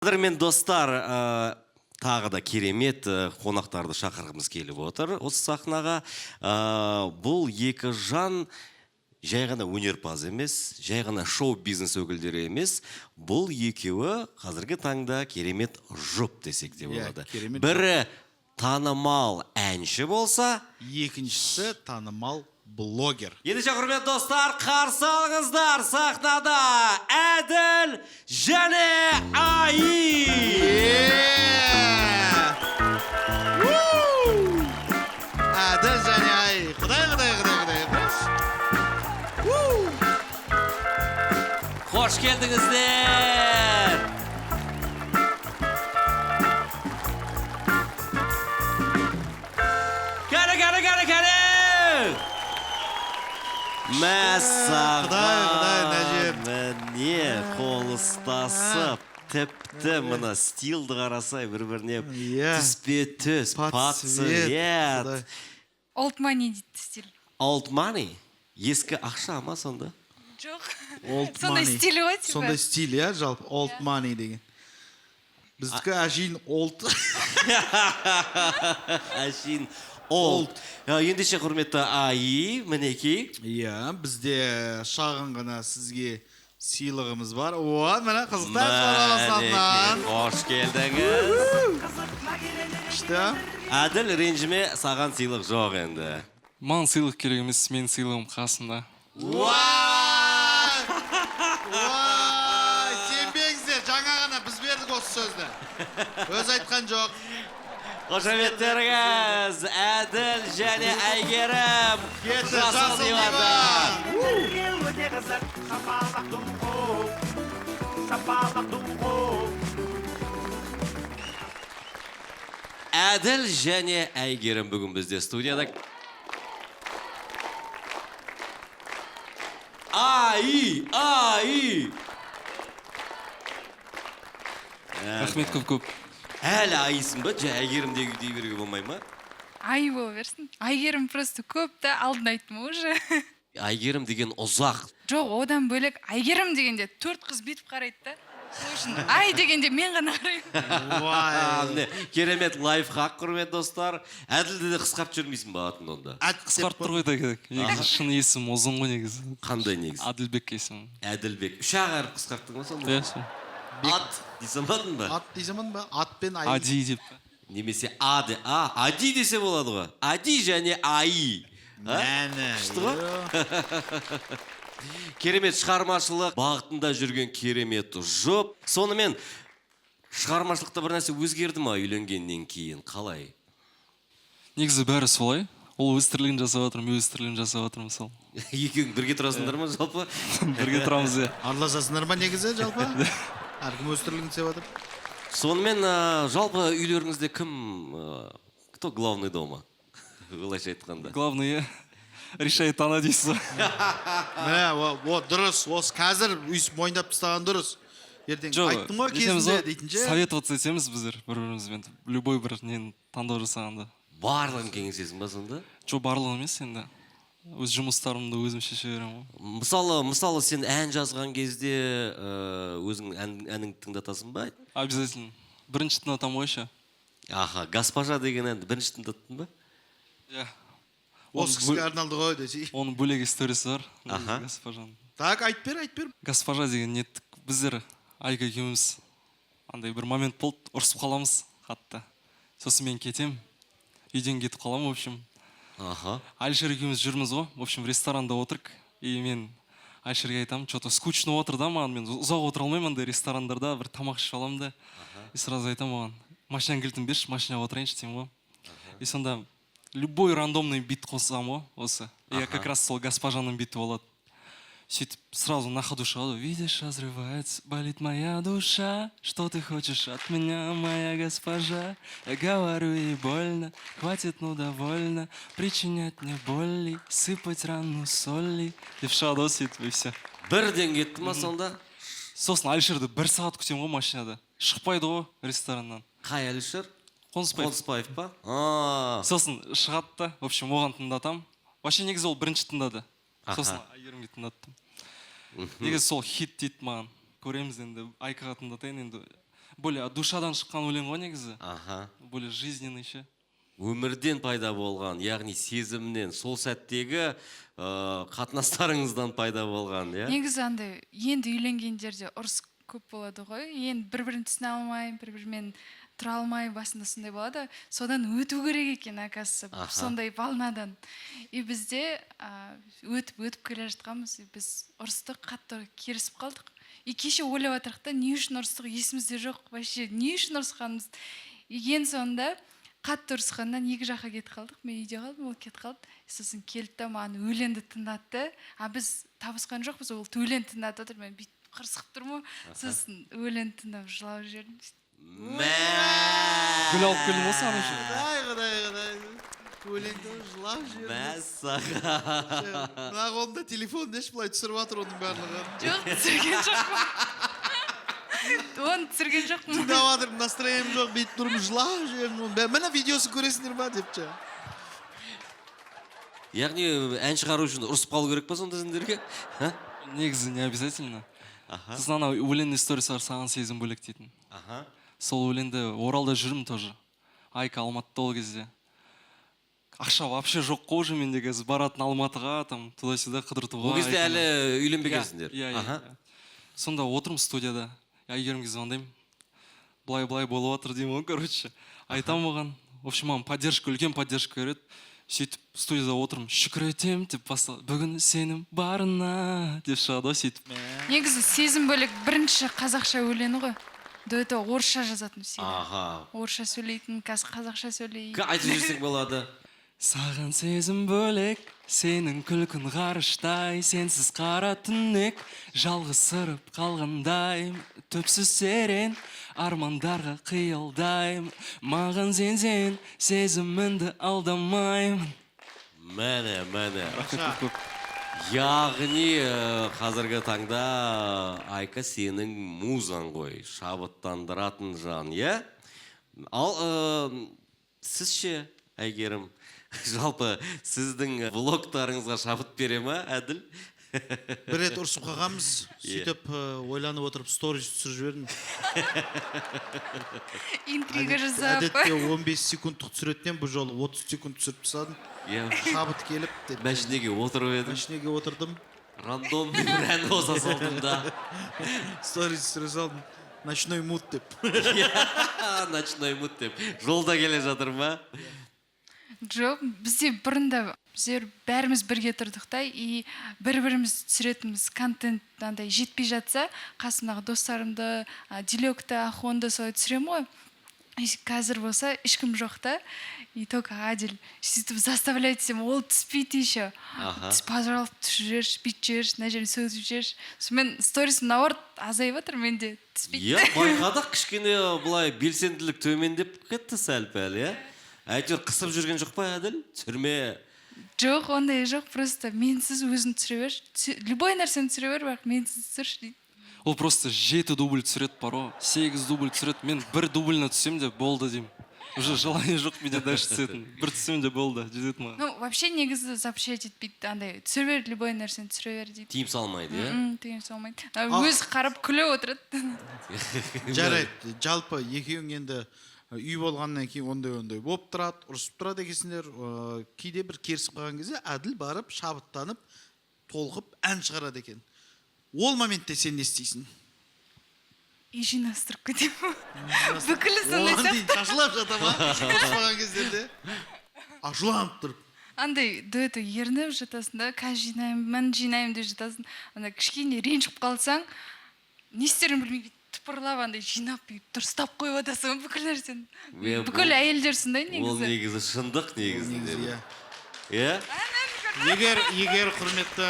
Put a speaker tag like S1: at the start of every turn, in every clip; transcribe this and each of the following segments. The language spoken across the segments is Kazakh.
S1: Қадірмен достар, тағы да керемет қонақтарды шақырғымыз келіп отыр осы сахнаға. Бұл екі жан жай ғана өнерпаз емес, жай ғана шоу-бизнес өкілдері емес. Бұл екеуі қазіргі таңда керемет жұп десек те
S2: Иә,
S1: болады.
S2: керемет.
S1: Бірі танымал әнші болса,
S2: Екіншісі танымал блогер.
S1: Ендеше, құрметті достар, қарсы алыңыздар, сахнада Әділ және Аи!
S2: Әділ және Ай. Құдай, құдай, құдай, құдай.
S1: Қош келдіңіздер! Кәне, кәне, кәне, кәне! Мәссаған!
S2: Құдай, құдай, Нәжіп.
S1: Міне, қол ұстасып, тіпті мына стилді қарасай, бір-біріне түспе түс,
S2: Под
S1: под
S2: цвет,
S1: цвет.
S2: құдай.
S3: Old money дейді стиль.
S1: Old money? Ескі ақша ма сонда?
S3: Жоқ.
S2: Old
S3: Сондай
S2: money.
S3: стиль ғой, типа.
S2: Сондай стиль, иә, жалпы old money деген. Біздікі әшейін old.
S1: Әшейін old. Ендеше, құрметті Аи, мінекей.
S2: Иә, бізде шағын ғана сізге сыйлығымыз бар. О, міне, қызықтар
S1: Мінекей, қош келдіңіз.
S2: Күшті.
S1: Әділ, ренжіме, саған сыйлық жоқ енді.
S4: Маған сыйлық керек емес, менің сыйлығым қасымда.
S2: Уай! Уай! Сенбеңіздер, жаңа ғана біз бердік осы сөзді. Өзі айтқан жоқ.
S1: Қошеметтеріңіз, Әділ және Әйгерім.
S2: Кетті,
S1: Жасыл
S2: жасыл
S1: диванда.
S2: диван.
S1: Әділ және Әйгерім бүгін бізде студияда. Ай, ай.
S4: Рахмет көп көп.
S1: Әлі айсың ба? Жай Әйгерім дей беруге болмай ма?
S3: Ай бола берсін. Әйгерім просто көп та, алдын айттым уже.
S1: Әйгерім деген ұзақ.
S3: Жоқ, одан бөлек Әйгерім дегенде төрт қыз бүйтіп қарайды да. Сол үшін Ай дегенде мен ғана қараймын.
S2: Уай.
S1: Міне, керемет лайфхак, құрметті достар. Әділді де қысқартып жүрмейсің ба атын онда?
S2: Әд
S4: Қысқарып тұр ғой да керек. Негізі шын есім ұзын ғой негізі.
S1: Қандай негізі?
S4: Әділбек есімім.
S1: Әділбек. Үш ақ әріп қысқарттың ба сонда?
S4: Иә, сол.
S1: Ат дей салмадың ба?
S2: Ат дей салмадың ба? Ат пен ай.
S4: Ади деп.
S1: Немесе А де. А, Ади десе болады ғой. Ади және Аи. А?
S2: Мәні.
S1: Күшті ғой? Керемет шығармашылық бағытында жүрген керемет жұп. Сонымен шығармашылықта бір нәрсе өзгерді ма үйленгеннен кейін? Қалай?
S4: Негізі бәрі солай. Ол өз тірлігін жасап жатыр, мен өз тірлігімді жасап жатырмын сол.
S1: Екеуің бірге тұрасыңдар ма жалпы?
S4: Бірге тұрамыз, иә.
S2: Араласасыңдар ма негізі жалпы? Әркім өз тірлігін істеп жатыр.
S1: Сонымен жалпы үйлеріңізде кім, кто главный дома? Былайша айтқанда.
S4: Главное, решает она дейсіз ғой.
S2: Міне, о, дұрыс. Осы қазір өйстіп мойындап тастаған дұрыс. Ертең
S4: Жоқ,
S2: айттым ғой
S4: нетеміз
S2: кезінде
S4: ғой,
S2: дейтін ше.
S4: Советоваться етеміз біздер бір-бірімізбен. Любой бір нені таңдау жасағанда.
S1: Барлығын кеңесесің ба сонда?
S4: Жоқ, барлығын емес енді. Өз жұмыстарымды өзім шеше беремін ғой.
S1: Мысалы, сен ән жазған кезде өзің әніңді тыңдатасың ба?
S4: Обязательно. Бірінші тыңдатамын ғой ше.
S1: Аха, «Госпожа» деген әнді бірінші тыңдаттың ба?
S4: Иә.
S2: Осы кісіге арналды ғой десе.
S4: Оның бөлек историясы бар.
S1: Аха.
S4: «Госпожаның».
S2: Так, айтып бер, айтып бер.
S4: «Госпожа» деген неттік. Біздер Айка екеуміз андай бір момент болды, ұрысып қаламыз қатты. Сосын мен кетем, үйден кетіп қаламын, в общем. Әлішер екеуміз жүрміз ғой, в общем, ресторанда отырық. И мен Әлішерге айтамын, что-то скучно отыр да маған, мен ұзақ отыра алмаймын андай ресторандарда, бір тамақ ішіп аламын да. И сразу айтамын оған, машинаның кілтін берші, машинаға отырайыншы деймін ғой. И сонда любой рандомный бит қосамын ғой осы. И как раз сол «Госпожаның» биті болады. Сөйтіп сразу на ходу шығады. Видишь, разрывается, болит моя душа. Что ты хочешь от меня, моя госпожа? Я говорю ей больно, хватит, ну довольно причинять мне боли, сыпать рану соли. Деп шығады ғой сөйтіп, и все.
S1: Бірден кетті ма сонда?
S4: Сосын Әлішерді бір сағат күтемін ғой машинада. Шықпайды ғой рестораннан.
S1: Қай Әлішер?
S4: Қонысбаев.
S1: Қонысбаев па? А.
S4: Сосын шығады да, в общем, оған тыңдатамын. Вообще негізі ол бірінші тыңдады. Сосын Әйгерімге тыңдаттым. Негізі сол хит дейді маған. Көреміз енді, Айкаға тыңдатайын енді. Более душадан шыққан өлең ғой негізі. Более жизненный ше.
S1: Өмірден пайда болған, яғни сезімнен, сол сәттегі қатынастарыңыздан пайда болған, иә?
S3: Негізі андай енді үйленгендерде ұрыс көп болады ғой. Енді бір бірін түсіне алмай, бір бірімен тұра алмай, басында сондай болады. Содан өту керек екен, оказывается, сондай волнадан. И бізде өтіп өтіп келе жатқанбыз, и біз ұрыстық, қатты керісіп қалдық. И кеше ойлап жатырмық та, не үшін ұрыстық, есімізде жоқ вообще, не үшін ұрысқанымыз. И ең соңында қатты ұрысқаннан екі жаққа кетіп қалдық. Мен үйде қалдым, ол кетіп қалды. Сосын келді да, маған өлеңді тыңдатты. А біз табысқан жоқпыз, ол өлең тыңдатып отыр, мен бүйтіп қырсығып тұрмын ғой. Сосын өлең тыңдап, жылап жібердім.
S1: Мә!
S4: Гүл алып келдім ғой саған уже.
S2: Құдай, құдай, құдай, өлеңді жылап жіберді.
S1: Мәссаған!
S2: Мына қолымда телефон деші, былай түсіріп жатыр оның барлығын.
S3: Жоқ, түсірген жоқпын, оны түсірген жоқпын.
S2: Тыңдап жатырмын, настроением жоқ, бүйтіп тұрмын, жылап жібердім оның бәрі. Міне, видеосын көресіңдер ма деп ше.
S1: Яғни ән шығару үшін ұрысып қалу керек па сонда сендерге? Ха?
S4: Негізі не обязательно. Сосын ана өлеңнің историясы бар, «Саған сезім бөлек» дейтін. Сол өлеңді Оралда жүрмін тоже, Айка Алматыда. Ол кезде ақша вообще жоқ қой уже менде қазір баратын Алматыға, там туда сюда қыдыртуға
S1: Ол кезде
S4: Айканы.
S1: әлі үйленбегенсіңдер?
S4: Иә. Иә. Сонда отырмын студияда, Әйгерімге звондаймын, былай былай болып жатыр деймін ғой, короче, айтамын оған. В общем, маған поддержка, үлкен поддержка береді. Сөйтіп студияда отырмын, «Шүкір етемін» деп басталады, «Бүгін сенің барына» деп шығады ғой сөйтіп.
S3: Негізі «Сезім бөлек» бірінші қазақша өлеңі ғой. До этого орысша жазатын всегда. Орысша сөйлейтін, қазір қазақша сөйлейді.
S1: Айтып жіберсең болады.
S4: Саған сезім бөлек, сенің күлкін ғарыштай, сенсіз қара түнек, жалғыз сырып қалғандай, түпсіз терең армандарға қиялдаймын. Маған сенсең, сезіміңді алдамаймын.
S1: Міне, міне.
S4: Рахмет көп көп.
S1: Яғни қазіргі таңда Айка сенің музаң ғой, шабыттандыратын жан, иә? Ал сіз ше, Әйгерім, жалпы сіздің влогтарыңызға шабыт бере ма Әділ?
S2: Бір рет ұрысып қалғанбыз. Сөйтіп ойланып отырып, сторис түсіріп жібердім.
S3: Интрига жасап.
S2: Әдетте 15 секундтық түсіретін едім, бұл жолы 30 секунд түсіріп тастадым. Шабыт келіп деп.
S1: Мәшинеге отырып едім.
S2: Машинеге отырдым.
S1: Рандомный бір ән қоса салдым да.
S2: Сторис түсіре салдым, «Ночной муд» деп.
S1: «Ночной муд» деп жолда келе жатыр ма?
S3: Жоқ, бізде бұрында біздер бәріміз бірге тұрдық та, и бір біріміз түсіретінбіз. Контент андай жетпей жатса, қасымдағы достарымды, Дилекті, Ахонды солай түсіремін ғой. И қазір болса ешкім жоқ та, и только Әділ. Сөйтіп заставлять етсем, ол түспейді еще. «Түс, пожалуйста, түсіп жіберші, бүйтіп жіберші, мына жерін сөйтіп жіберші». Сонымен сторисім наоборот азайып жатыр менде, түспейді.
S1: Иә, байқадық, кішкене былай белсенділік төмендеп кетті сәл пәл, иә. Әйтеуір қысып жүрген жоқ па Әділ, түсірме?
S3: Жоқ, ондай жоқ, просто менсіз өзің түсіре берші. Любой нәрсені түсіре бер, бірақ менсіз түсірші дейді.
S4: Ол просто жеті дубль түсіреді порой, сегіз дубль түсіреді. Мен бір дубльна түсемін де, болды деймін, уже желание жоқ менде дальше түсетін. Бір түсемін де, болды, жетеді маған.
S3: Ну вообще негізі запрещать етпейді андай, түсіре бер, любой нәрсені түсіре бер дейді.
S1: Тыйым салмайды, иә?
S3: Тыйым салмайды. Өзі қарап, күліп отырады.
S2: Жарайды, жалпы екеуің енді үй болғаннан кейін ондай ондай болып тұрады, ұрысып тұрады екенсіңдер. Кейде бір керісіп қалған кезде Әділ барып, шабыттанып, толқып ән шығарады екен. Ол моментте сен не істейсің?
S3: Үй жинастырып кетемін, бүкілі сондай
S2: Оған
S3: сияқты.
S2: дейін шашылап жата ма ұрыспаған кездерде, ашуланып тұрып?
S3: Андай до этого ерініп жатасың да, қазір жинаймын, жинаймын деп жатасың. Анда кішкене ренжіп қалсаң, не істеріңді білмей, бүйтіп тыпырлап, андай жинап, бүйтіп дұрыстап қойып жатасың ғой бүкіл нәрсені.
S1: Е,
S3: Бүкіл әйелдер сондай
S1: Ол
S3: негізі.
S1: негізі шындық негізінде.
S2: Негізі иә.
S1: Иә.
S2: Егер, құрметті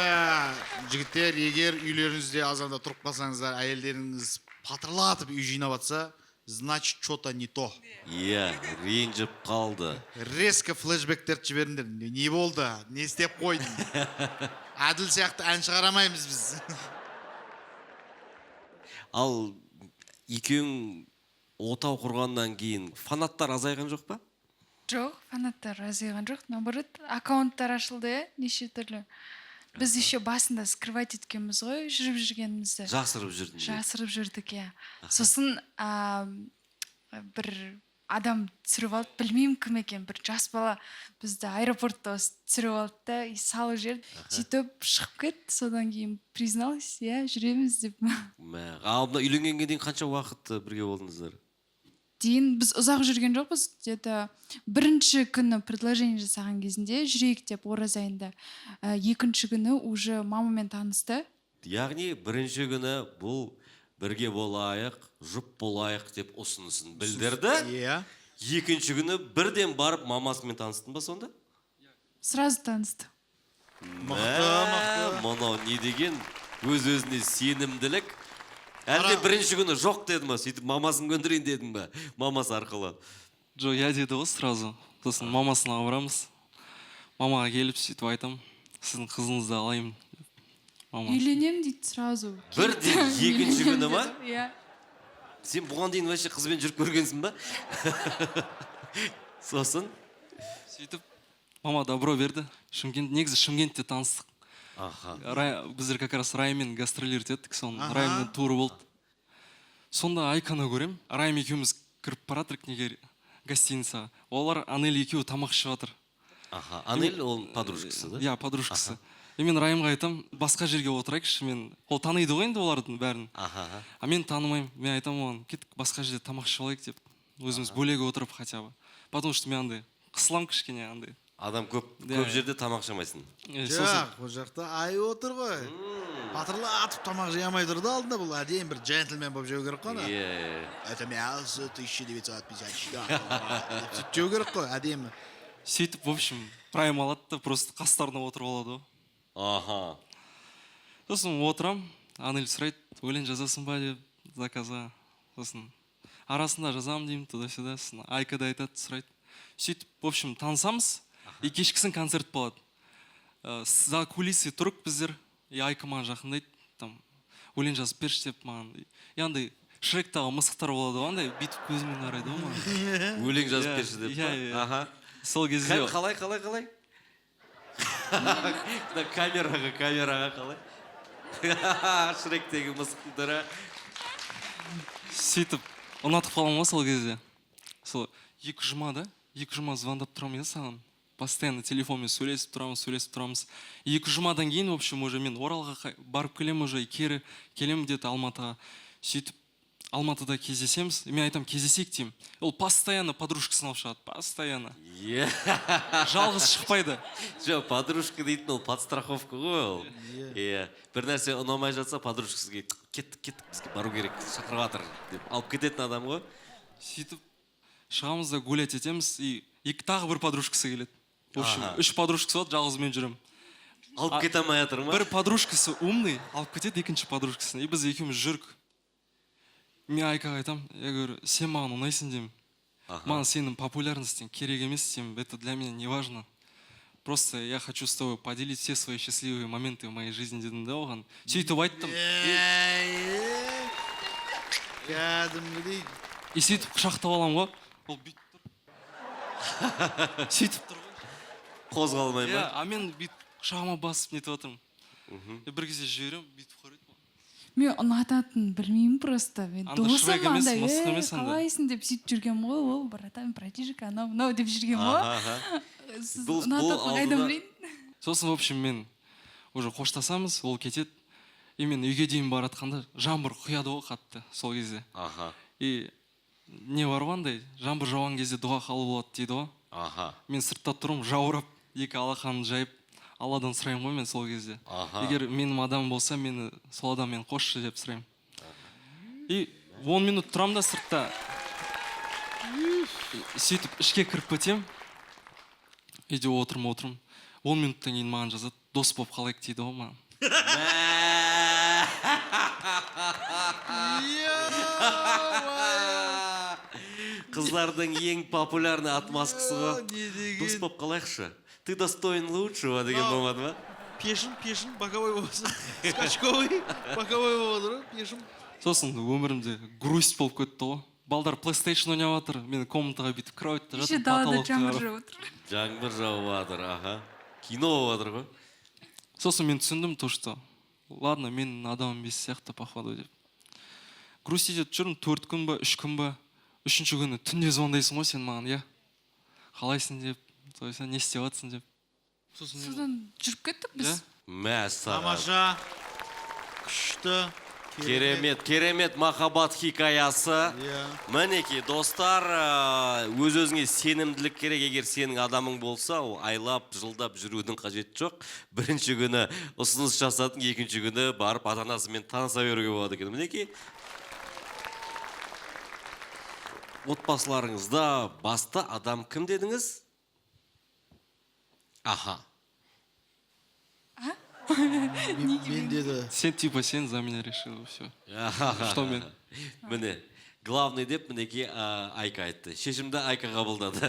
S2: жігіттер, егер үйлеріңізде азанда тұрып қалсаңыздар, әйелдеріңіз патырлатып үй жинап жатса, значит, что то не то.
S1: Иә, ренжіп қалды.
S2: Резко флешбектерді жіберіңдер, не болды, не істеп қойдың? Әділ сияқты ән шығара алмаймыз біз.
S1: Ал екеуің отау құрғаннан кейін фанаттар азайған жоқ па?
S3: Жоқ, фанаттар азайған жоқ, наоборот, аккаунттар ашылды, иә, неше түрлі. Біз еще басында скрывать еткенбіз ғой жүріп жүргенімізді.
S1: Жасырып жүрдің.
S3: Жасырып жүрдік, иә. Сосын бір адам түсіріп алды, білмеймін кім екен, бір жас бала бізді аэропортта осы түсіріп алды да и салып жіберді. Сөйтіп шығып кетті. Содан кейін призналась, иә, жүреміз деп.
S1: Мә, ал мына үйленгенге дейін қанша уақыт бірге болдыңыздар?
S3: Дейін біз ұзақ жүрген жоқпыз. Где-то бірінші күні предложение жасаған кезінде, жүрейік деп, ораза айында, екінші күні уже мамамен танысты.
S1: Яғни бірінші күні бұл бірге болайық, жұп болайық деп ұсынысын білдірді.
S2: Иә.
S1: Екінші күні бірден барып мамасымен таныстың ба сонда?
S3: Сразу танысты.
S2: Мықты, мықты.
S1: Мынау не деген өз өзіне сенімділік! Әлде бірінші күні жоқ деді ма, сөйтіп мамасын көндірейін дедің ба мамасы арқылы?
S4: Жоқ, иә деді ғой сразу. Сосын мамасына барамыз. Мамаға келіп, сөйтіп айтамын: «Сіздің қызыңызды алайын», – деп. Мама
S3: «Үйленемін», – дейді сразу.
S1: Бірден екінші күні ма?
S3: Иә.
S1: Сен бұған дейін вообще қызбен жүріп көргенсің ба сосын?
S4: Сөйтіп мама добро берді. Шымкент, негізі Шымкентте таныстық. Біздер как раз Раймен гастролировать еттік, соның Раймның туры болды. Сонда Айканы көрем. Райм екеуміз кіріп бара жатырмық неге, гостиницаға. Олар, Анель екеуі тамақ ішіп жатыр.
S1: Аха, Анель ол подружкасы да?
S4: Иә, подружкасы. И мен Райымға айтамын: «Басқа жерге отырайықшы». Мен, ол таниды ғой енді олардың бәрін, а мен танымаймын. Мен айтамын оған: «Кеттік, басқа жерде тамақ ішіп алайық», – деп, өзіміз бөлек отырып хотя бы, потому что мен андай қысыламын кішкене андай.
S1: Адам көп
S4: Иә,
S1: көп
S4: иә.
S1: жерде тамақ ішемайсың.
S4: Сосын
S2: Жоқ, бұл жақта ай отыр ғой. Батырлатып тамақ жей алмай тұр да алдында. Бұл әдемі бір джентльмен болып жеу керек қой ана.
S1: Иә.
S2: «Это мясо 1954 деп сөйтіп жеу керек қой әдемі.
S4: Сөйтіп, в общем, Райым алады да, просто қастарына отырып алады ғой. Сосын отырам. Анель сұрайды: «Өлең жазасың ба?» – деп, заказға. Сосын арасында жазамын деймін, туда сюда. Сосын Айка да айтады, сұрайды. Сөйтіп, в общем, танысамыз. И кешкісін концерт болады. За кулисой тұрып біздер, и Айка маған жақындайды, там «Өлең жазып берші» деп маған. И андай Шректағы мысықтар болады ғой, андай бүйтіп көзімен қарайды ғой маған.
S1: Өлең жазып
S4: Иә,
S1: берші деп
S4: иә,
S1: па?
S4: Иә. Сол кезде
S1: Қалай, қалай, қалай? Мына камераға, камераға қалай? Шректегі мысықтың түрі.
S4: Сөйтіп ұнатып қаламын ғой сол кезде. Сол 2 жұма да, 2 жұма звондап тұрамын, иә, саған постоянно телефонмен сөйлесіп тұрамыз, сөйлесіп тұрамыз. 2 жұмадан кейін, в общем, уже мен Оралға барып келемін, уже кері келемін где то Алматыға. Сөйтіп Алматыда кездесеміз. И мен айтамын: «Кездесейік», – деймін. Ол постоянно подружкасын алып шығады, постоянно. Жалғыз шықпайды.
S1: Жоқ, подружка дейтін ол подстраховка ғой ол, иә. Бір нәрсе ұнамай жатса, подружкасына: «Кеттік, кеттік, бізге бару керек, шақырып жатыр», – деп алып кететін адам ғой.
S4: Сөйтіп шығамыз да, гулять етеміз. И екі, тағы бір подружкасы келеді. В общем, үш подружкасы болады, жалғыз мен жүремін.
S1: Алып кете алмай жатыр ма?
S4: Бір подружкасы умный, алып кетеді екінші подружкасын. И біз екеуміз жүрік. Мен Айкаға айтамын, я говорю: «Сен маған ұнайсың», – деймін. «Маған сенің популярностьң керек емес деймін, это для меня не важно, просто я хочу с тобой поделить все свои счастливые моменты в моей жизни», – дедім да оған. Сөйтіп айттым.
S2: Кәдімгідей.
S4: И сөйтіп құшақтап аламын ғой. Ол бүйтіп тұр, сөйтіп тұр ғой.
S1: Қозғалмай
S4: Иә.
S1: ма?
S4: А мен бүйтіп құшағыма басып нетіп жатырмын. И бір кезде жіберемін, бүйтіп қарайды маған.
S3: Мен ұнататынын білмеймін просто. Мен
S4: Анда
S3: досым
S4: Шрек емес,
S3: андай,
S4: мысық
S3: «Ей,
S4: емес анда.
S3: қалайсың?» деп сөйтіп жүргенмін ғой. Ол «Братан, братишка, анау мынау» деп жүрген ғой.
S1: Аха, аха.
S3: Сіз
S1: Бұл
S3: ұнататынын қайдан
S1: алдында-
S3: білейін?
S4: Сосын, в общем, мен уже қоштасамыз, ол кетеді. И мен үйге дейін бара жатқанда жаңбыр құяды ғой қатты сол кезде. И не бар ғой, андай жаңбыр жауған кезде дұға қабыл болады дейді ғой. Мен сыртта тұрмын, жаурап, екі алақанымды жайып, Алладан сұраймын ғой мен сол кезде. «Егер менің адамым болса, мені сол адаммен қосшы», – деп сұраймын. И 10 минут тұрамын да сыртта. И сөйтіп ішке кіріп кетемін. Үйде отырмын, отырмын. 10 минуттан кейін маған жазады: «Дос болып қалайық», – дейді ғой маған.
S1: Мә. Қыздардың ең популярный отмазкасы ғой.
S2: Не деген?
S1: «Дос болып қалайықшы, ты достоин лучшего» деген болмады ма?
S2: Пешім, пешім боковой болсын, скачковый боковой болып отыр ғой пешім.
S4: Сосын өмірімде грусть болып кетті ғой. Балдар PlayStation ойнап жатыр, мен комнатаға бүйтіп кроватьта
S3: Еще
S4: жатырмын,
S3: далада
S4: потолокқа
S3: жаңбыр
S4: қарап.
S3: жауып отыр.
S1: Жаңбыр жауып жатыр, аха, кино болып жатыр ғой.
S4: Сосын мен түсіндім то, что ладно, мен адам емес сияқты, походу, деп. Грустить етіп жүрмін 4 күн ба, 3 күн ба. Үшінші күні түнде звондайсың ғой сен маған, иә, қалайсың деп, то есть не істеп жатырсың деп. Сосын не болды?
S3: Содан жүріп кеттік біз.
S4: Иә.
S1: Мәссаған.
S2: Тамаша, күшті.
S1: Керемет, керемет махаббат хикаясы.
S2: Иә.
S1: Мінекей, достар, өз өзіңе сенімділік керек. Егер сенің адамың болса, ол айлап, жылдап жүрудің қажеті жоқ. Бірінші күні ұсыныс жасадың, екінші күні барып ата анасымен таныса беруге болады екен. Мінекей, отбасыларыңызда басты адам кім дедіңіз? Аха.
S2: Мен деді.
S4: Сен, типа, сен за меня решила все. Что мен?
S1: Міне, главный деп, мінекей, Айка айтты. Шешімді Айка қабылдады.